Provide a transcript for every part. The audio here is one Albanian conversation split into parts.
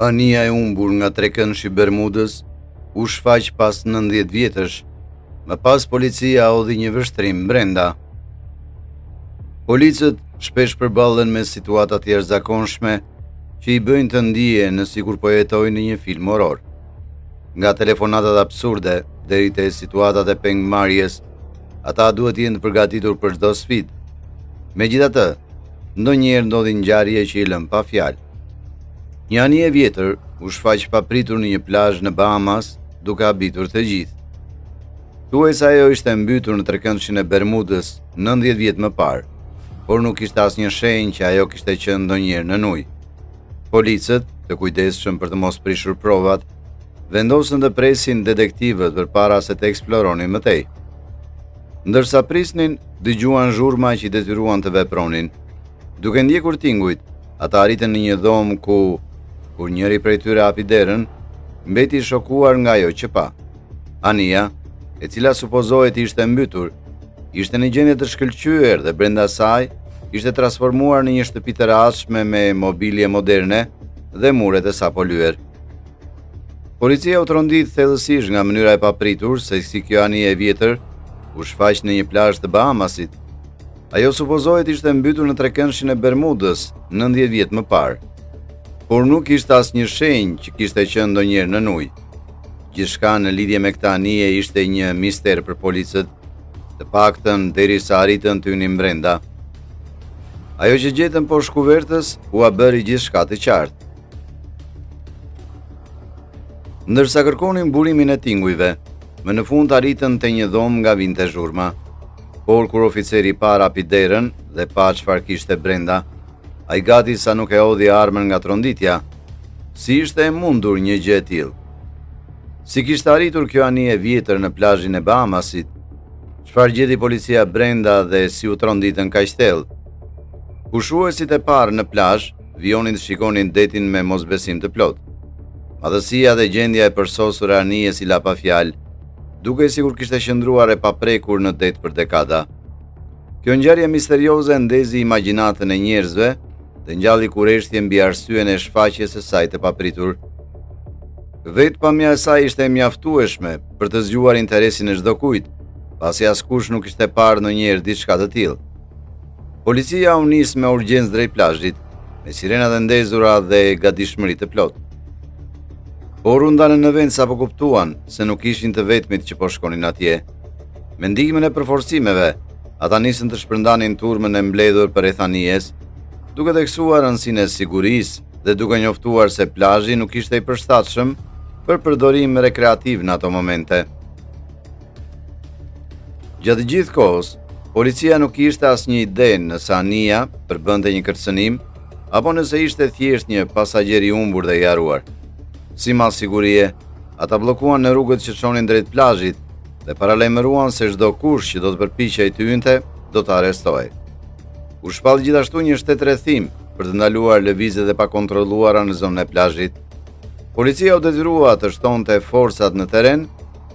Anija e humbur nga trekëndëshi i Bermudës u shfaq pas 90 vjetësh. Më pas policia hodhi një vështrim brenda. Policët shpesh përballen me situata të jashtëzakonshme që i bëjnë të ndihen sikur po jetojnë në një film horror. Nga telefonatat absurde deri te situatat e pengmarrjes, ata duhet të jenë të përgatitur për çdo sfidë. Megjithatë, ndonjëherë ndodhin ngjarje që i lënë pa fjalë. Një anije e vjetër u shfaq papritur në një plazh në Bahamas, duke habitur të gjithë. Thuhej se ajo ishte mbytur në trekëndëshin e Bermudës 90 vjet më parë, por nuk kishte asnjë shenjë që ajo kishte qenë ndonjëherë nën ujë. Policët, të kujdesshëm për të mos prishur provat, vendosën të presin detektivët përpara se të eksploronin më tej. Ndërsa prisnin, dëgjuan zhurma që i detyruan të vepronin. Duke ndjekur tingujt, ata arritën në një dhomë ku, kur njëri prej tyre hapi derën, mbeti i shokuar nga ajo që pa. Anija, e cila supozohej të ishte mbytur, ishte në gjendje të shkëlqyer dhe brenda saj ishte transformuar në një shtëpi të rehatshme me mobilje moderne dhe muret e sapolyer. Policia u trondit thellësisht nga mënyra e papritur se si kjo anije e vjetër u shfaq në një plazh të Bahamasit. Ajo supozohej të ishte mbytur në trekëndëshin e Bermudës 90 vjet më parë. Por nuk kishte asnjë shenjë që kishte qenë ndonjëherë nën ujë. Gjithçka në lidhje me këtë anije ishte një mister për policët, të paktën derisa arritën të hynin brenda. Ajo që gjetën poshtë kuvertës ua bëri gjithçka të qartë. Ndërsa kërkonin burimin e tingujve, më në fund arritën te një dhomë nga vinte zhurma. Por kur oficeri i parë hapi derën dhe pa çfarë kishte brenda, ai gati sa nuk e hodhi armën nga tronditja. Si ishte e mundur një gjë e tillë? Si kishte arritur kjo anije e vjetër në plazhin e Bahamasit? Çfarë gjeti policia brenda dhe si u tronditën kaq thellë? Pushuesit e parë në plazh vijonin të shikonin detin me mosbesim të plotë. Madhësia dhe gjendja e përsosur e anijes i la pa fjalë, dukej sikur kishte qëndruar e paprekur në det për dekada. Kjo ngjarje misterioze ndezi imagjinatën e njerëzve dhe ngjalli kureshtje mbi arsyen e shfaqjes së saj të papritur. Vetë pamja e saj ishte e mjaftueshme për të zgjuar interesin e çdokujt, pasi askush nuk kishte parë ndonjëherë diçka të tillë. Policia u nis me urgjencë drejt plazhit, me sirenat e ndezura dhe gatishmëri të plotë. Por u ndalën në vend sapo kuptuan se nuk ishin të vetmit që po shkonin atje. Me ndihmën e përforcimeve, ata nisën të shpërndanin turmën e mbledhur përreth anijes, duke theksuar rëndësinë e sigurisë dhe duke njoftuar se plazhi nuk ishte i përshtatshëm për përdorim rekreativ në ato momente. Gjatë gjithë kohës, policia nuk kishte asnjë ide nëse anija përbënte një kërcënim apo nëse ishte thjesht një pasagjer i humbur dhe i harruar. Si masë sigurie, ata bllokuan rrugët që çonin drejt plazhit dhe paralajmëruan se çdokush që do të përpiqej të hynte do të arrestohej. U shpall gjithashtu një shtetrrethim për të ndaluar lëvizjet e pakontrolluara në zonën e plazhit. Policia u detyrua të shtonte forcat në terren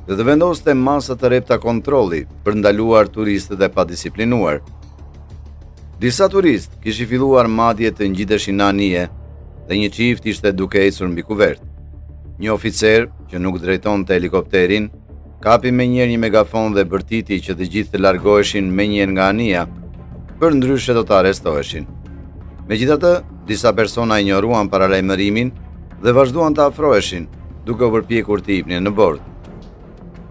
dhe të vendoste masa të rrepta kontrolli për të ndaluar turistët e padisiplinuar. Disa turistë kishin filluar madje të ngjiteshin në anije dhe një çift ishte duke ecur mbi kuvertë. Një oficer që nuk drejtonte helikopterin kapi menjëherë një megafon dhe bërtiti që të gjithë të largoheshin menjëherë nga anija, përndryshe do të arrestoheshin. Megjithatë, disa persona injoruan paralajmërimin dhe vazhduan të afroheshin, duke u përpjekur të hipnin në bord.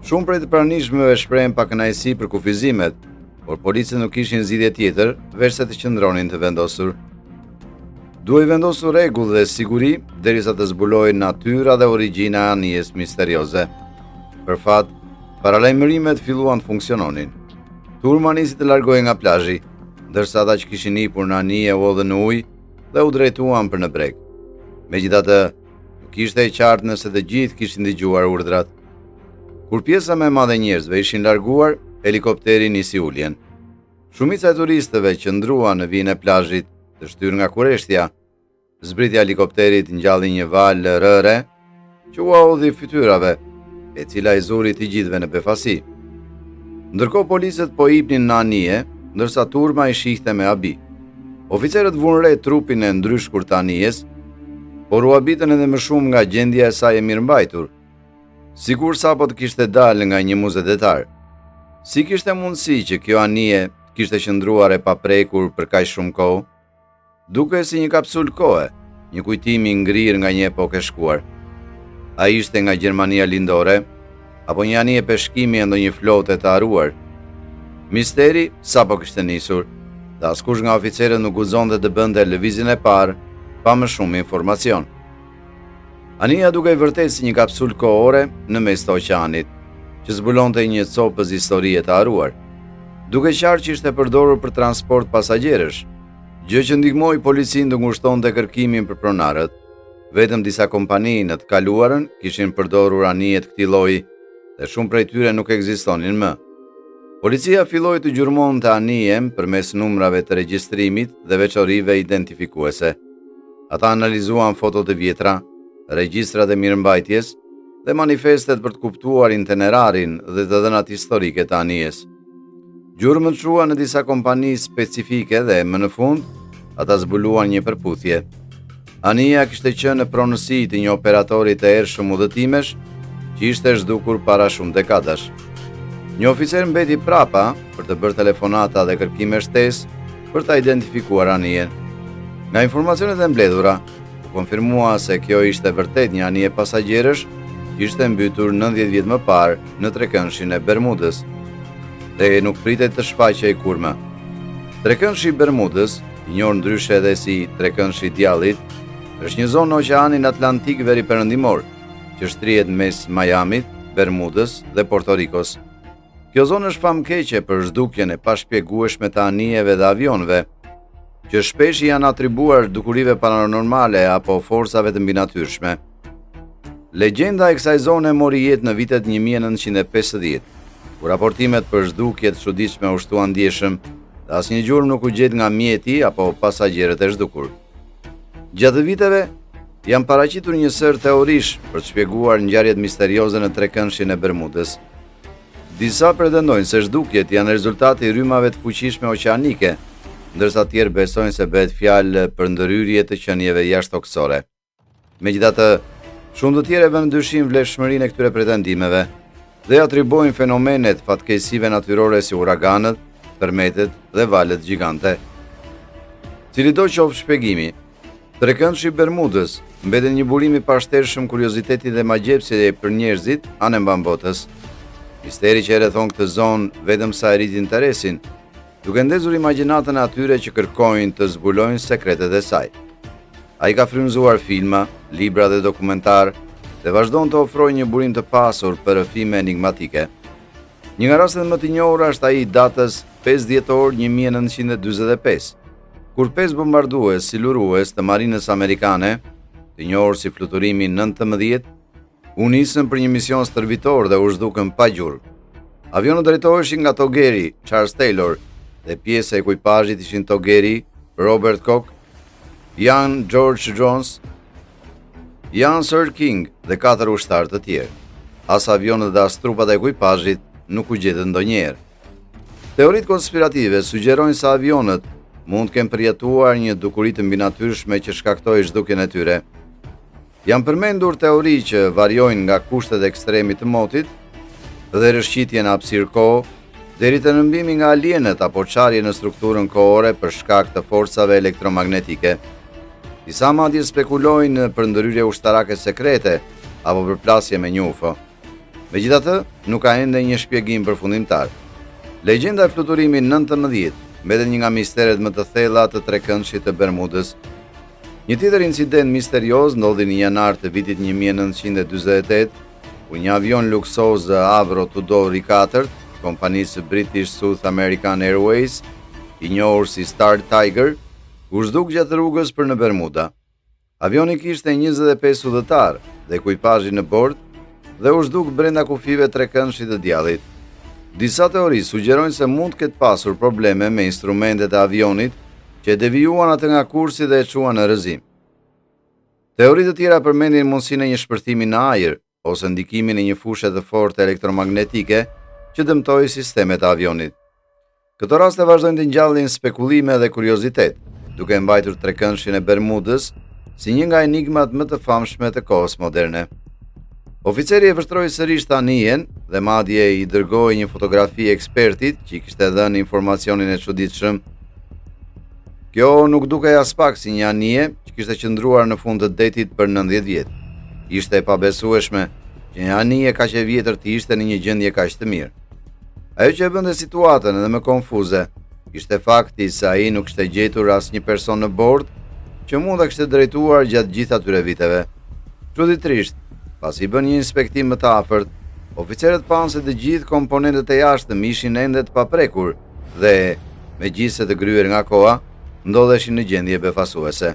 Shumë prej të pranishmëve shprehën pakënaqësi për kufizimet, por policët nuk kishin zgjidhje tjetër veçse të qëndronin të vendosur. Duhej vendosur rregull dhe siguri derisa të zbulohej natyra dhe origjina e anijes misterioze. Për fat, paralajmërimet filluan të funksiononin. Turma nisi të largohej nga plazhi, ndërsa ata që kishin hipur në anije u hodhën në ujë dhe u drejtuan për në breg. Megjithatë, nuk ishte e qartë nëse të gjithë kishin dëgjuar urdhrat. Kur pjesa më e madhe e njerëzve ishin larguar, helikopteri nisi uljen. Shumica e turistëve qëndruan në vijën e plazhit, të shtyrë nga kureshtja. Zbritja e helikopterit ngjalli një valë rëre që ua hodhi fytyrave, e cila i zuri të gjithëve në befasi. Ndërkohë policët po hipnin në anije, ndërsa turma i shihte me habi. Oficerët vunë re trupin e ndryshkur të anijes. Por u habitën edhe më shumë nga gjendja e saj e mirëmbajtur, sikur sapo të kishte dalë nga një muze detar. Si kishte mundësi që kjo anije të kishte qëndruar e paprekur për kaq shumë kohë? Dukej si një kapsulë kohe, një kujtim i ngrirë nga një epokë e shkuar. A ishte nga Gjermania Lindore, apo një anije peshkimi e ndonjë flote të harruar? Misteri sapo kishte nisur, dhe askush nga oficerët nuk guxonte të bënte lëvizjen e parë pa më shumë informacion. Anija dukej vërtet si një kapsulë kohore në mes të oqeanit, që zbulonte një copëz historie të harruar. Dukej qartë që ishte përdorur për transport pasagjerësh, gjë që ndihmoi policinë të ngushtonte kërkimin për pronarët. Vetëm disa kompani në të kaluarën kishin përdorur anije të këtij lloji dhe shumë prej tyre nuk ekzistonin më. Policia filloi të gjurmonte anijen përmes numrave të regjistrimit dhe veçorive identifikuese. Ata analizuan fotot e vjetra, regjistrat e mirëmbajtjes dhe manifestet për të kuptuar itinerarin dhe të dhënat historike të anijes. Gjurmët çuan në disa kompani specifike dhe më në fund ata zbuluan një përputhje. Anija kishte qenë në pronësi të një operatori të hershëm udhëtimesh që ishte zhdukur para shumë dekadash. Një oficer mbeti prapa për të bërë telefonata dhe kërkime shtesë për ta identifikuar anijen. Nga informacionet e mbledhura, u konfirmua se kjo ishte vërtet një anije pasagjerësh që ishte mbytur 90 vjet më parë në trekëndshin e Bermudës dhe nuk pritej të shfaqej kurrë më. Trekëndshi i Bermudës, i njohur ndryshe edhe si Trekëndshi i Djallit, është një zonë në Oqeanin Atlantik Veriperëndimor, që shtrihet mes Miamit, Bermudës dhe Porto Rikos. Kjo zonë është famëkeqe për zhdukjen e pashpjegueshme të anijeve dhe avionëve, që shpesh i janë atribuar dukurive paranormale apo forcave të mbinatyrshme. Legjenda e kësaj zone mori jetë në vitet 1950, kur raportimet për zhdukje të çuditshme u shtuan ndjeshëm dhe asnjë gjurmë nuk u gjet nga mjeti apo pasagjerët e zhdukur. Gjatë viteve, janë paraqitur një sërë teorish për të shpjeguar ngjarjet misterioze në trekëndshin e Bermudës. Disa pretendojnë se zhdukjet janë rezultat i rrymave të fuqishme oqeanike, ndërsa të tjerë besojnë se bëhet fjalë për ndërhyrje të qenieve jashtëtokësore. Megjithatë, shumë të tjerë e vënë në dyshim vlefshmërinë e këtyre pretendimeve dhe atribuojnë fenomenet fatkeqësive natyrore si uraganët, tërmetet dhe valët gjigante. Cilido qoftë shpjegimi, Trekëndshi i Bermudës mbetet një burim i pashtershëm kurioziteti dhe magjepsjeje për njerëzit anembanë botës. Misteri që e rrethon këtë zonë vetëm sa e rrit interesin, duke ndezur imagjinatën e atyre që kërkojnë të zbulojnë sekretet e saj. Ai ka frymëzuar filma, libra dhe dokumentarë dhe vazhdon të ofrojë një burim të pasur për rrëfime enigmatike. Një nga rastet më të njohura është ai i datës 5 dhjetor 1945, kur pesë bombardues silurues të marinës amerikane, të njohur si fluturimi 19, u nisën për një mision stërvitor dhe u zhdukën pa gjurmë. Avionët drejtoheshin nga togeri Charles Taylor dhe pjesë e ekuipazhit ishin togeri Robert Koch, Ian George Jones, Ian Sir King dhe katër ushtarë të tjerë. As avionët dhe as trupat e ekuipazhit nuk u gjetën ndonjëherë. Teoritë konspirative sugjerojnë se avionët mund të kenë përjetuar një dukuri të mbinatyrshme që shkaktoi zhdukjen e tyre. Janë përmendur teori që variojnë nga kushtet ekstreme të motit dhe rrëshqitje në hapësirë kohë, deri te rrëmbimi nga alienët apo çarje në strukturën kohore për shkak të forcave elektromagnetike. Disa madje spekulojnë për ndërhyrje ushtarake sekrete apo përplasje me një UFO. Megjithatë, nuk ka ende një shpjegim përfundimtar. Legjenda e fluturimit 19 mbetet një nga misteret më të thella të trekëndshit të Bermudës. Një tjetër incident misterioz ndodhi në janar të vitit 1948, kur një avion luksoz Avro Tudor i katërt, kompanisë British South American Airways, i njohur si Star Tiger, u zhduk gjatë rrugës për në Bermuda. Avioni kishte 25 udhëtarë dhe ekuipazhin në bord dhe u zhduk brenda kufijve trekëndshit të djallit. Disa teori sugjerojnë se mund të ketë pasur probleme me instrumentet e avionit që e devijuan atë nga kursi dhe e çuan në rrëzim. Teori të tjera përmendin mundësinë e një shpërthimi në ajër ose ndikimin e një fushe të fortë elektromagnetike që dëmtoi sistemet e avionit. Këto raste vazhdojnë të ngjallin spekulime dhe kuriozitet, duke e mbajtur trekëndshin e Bermudës si një nga enigmat më të famshme të kohës moderne. Oficeri e vështroi sërish anijen dhe madje i dërgoi një fotografi ekspertit që i kishte dhënë informacionin e çuditshëm. Kjo nuk dukej aspak si një anije që kishte qëndruar në fund të detit për 90 vjet. Ishte e pabesueshme që një anije kaq e vjetër të ishte në një gjendje kaq të mirë. Ajo që e bënte situatën edhe më konfuze, ishte fakti se ai nuk kishte gjetur asnjë person në bord që mund ta kishte drejtuar gjatë gjithë atyre viteve. Çuditërisht, pasi bënë një inspektim më të afërt, oficerët panë se të gjithë komponentët e jashtëm ishin ende të paprekur dhe, megjithëse të gryer nga koha, ndodheshin në gjendje befasuese.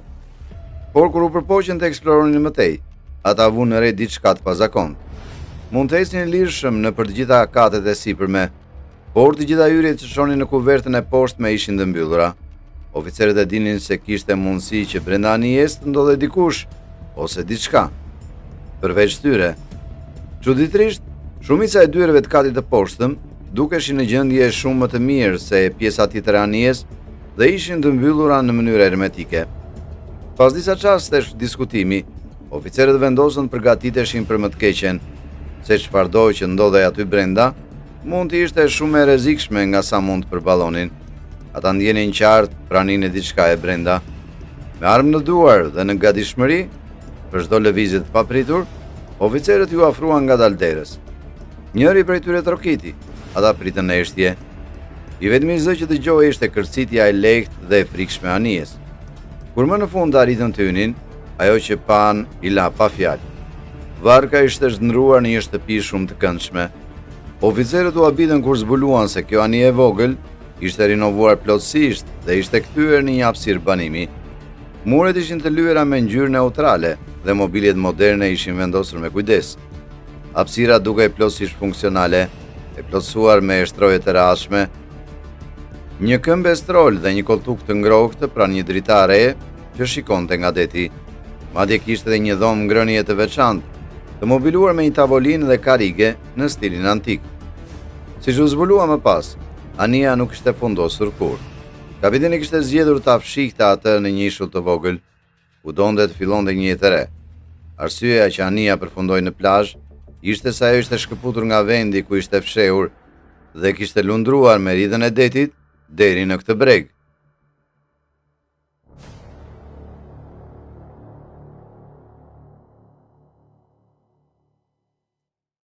Por kur u përpoqën të eksploronin më tej, ata vunë re diçka të pazakontë. Mund të ecnin lirshëm nëpër të gjitha katet e sipërme, por të gjitha hyrjet që çonin në kuvertën e poshtme ishin të mbyllura. Oficerët e dinin se kishte mundësi që brenda anijes të ndodhej dikush ose diçka. Përveç tyre, çuditërisht, shumica e dyerve të katit të poshtëm dukeshin në gjendje shumë më të mirë se pjesa tjetër e anijes dhe ishin të mbyllura në mënyrë hermetike. Pas disa çastesh diskutimi, oficerët vendosën të përgatiteshin për më të keqen, se çfarëdo që ndodhej aty brenda, mund të ishte shumë më e rrezikshme nga sa mund të përballonin. Ata ndjenin qartë praninë e diçkaje brenda. Me armë në duar dhe në gatishmëri, për çdo lëvizje të papritur, oficerët iu afruan ngadalë derës. Njëri prej tyre trokiti, ata pritën në heshtje. I vetmi zë që dëgjohej ishte kërcitja e lehtë dhe e frikshme e anijes. Kur më në fund arritën të hynin, ajo që panë i la pa fjalë. Varka ishte shndërruar në një shtëpi shumë të këndshme. Oficerët u habitën kur zbuluan se kjo anije e vogël ishte rinovuar plotësisht dhe ishte kthyer në një hapësirë banimi. Muret ishin të lyera me ngjyrë neutrale dhe mobiljet moderne ishin vendosur me kujdes. Hapësira dukej plotësisht funksionale, e plotësuar me shtroje të rehatshme, një këmbë e strol dhe një kolltuk të ngrohtë pranë një dritareje që shikonte nga deti. Madje kishte edhe një dhomë ngrënie të veçantë, të mobiluar me një tavolinë dhe karrige në stilin antik. Siç u zbulua më pas, anija nuk ishte fundosur kurrë. Kapiteni kishte zgjedhur ta fshihte atë në një ishull të vogël, ku donte të fillonte një jetë të re. Arsyeja që anija përfundoi në plazh ishte se ajo ishte shkëputur nga vendi ku ishte fshehur dhe kishte lundruar me rrjedhën e detit deri në këtë breg.